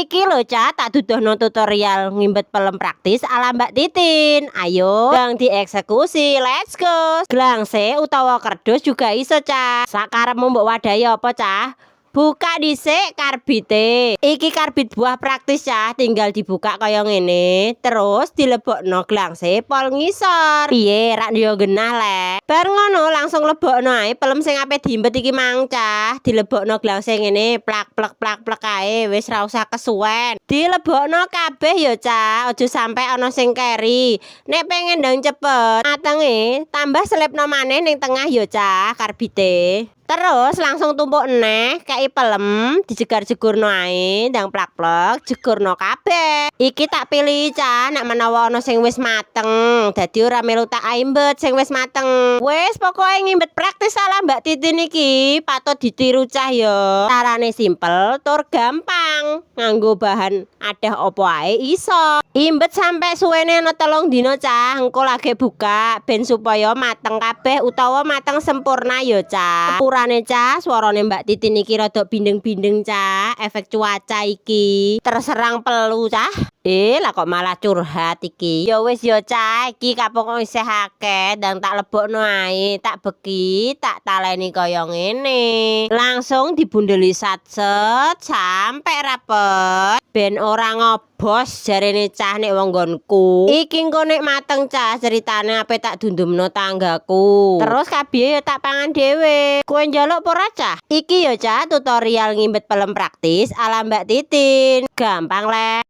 Iki lho, Cah, tak duduhno tutorial ngimbet pelem praktis ala Mbak Titin. Ayo, ndang dieksekusi. Let's go. Glangse utawa kerdus juga iso, Cah. Sakarepmu mbok wadahi apa, Cah? Buka dhisik karbite. Iki karbit buah praktis, Cah, tinggal dibuka kaya ngene, terus dilebokno glangse pol ngisor. Piye, rak yo genah le. Bar ngono langsung lebokno ae pelem sing ape diimbet iki mang, Cah. Dilebokno glangse ngene, plak plek plak plek ae, wis ra usah kesuwen. Dilebokno kabeh ya, Cah, aja sampe ana sing keri. Nek pengen ndang cepet matenge, tambah selipno maneh ning tengah ya, Cah, karbite. Terus langsung tumpuk neh, kei pelem, dijegar-jegurno ae, ndang plak-plek, jegurno kabeh. Iki tak pilih, Cah, nek menawa ana sing wis mateng, dadi ora melu tak aimbet sing wis mateng. Wis pokoke ngimbet praktis ala Mbak Titin iki patut ditiru, Cah, ya. Carane simpel tur gampang, nganggo bahan adah opo ae iso. Imbet sampe suwene ana 3 dina, Cah, engko lagi buka ben supaya mateng kabeh utawa mateng sempurna ya, Cah. Sepurane, Cah, suarane Mbak Titin iki rada bindeng-bindeng, Cah, efek cuaca iki. Terserang pelu, Cah. Eh, lah kok malah curhat iki. Ya wis ya, Cah, iki kapok isih akeh, ndang tak lebokno ae, tak beki, tak taleni kaya ngene. Langsung dibundeli satset sampe rapet. Ben ora ngobos jarene, Cah, nek wong nggonku. Iki engko nek mateng, Cah, ceritane ape tak dundumno tanggaku. Terus kabeh ya tak pangan dhewe. Kowe njaluk apa ora, Cah? Iki ya, Cah, tutorial ngimbet pelem praktis ala Mbak Titin. Gampang le.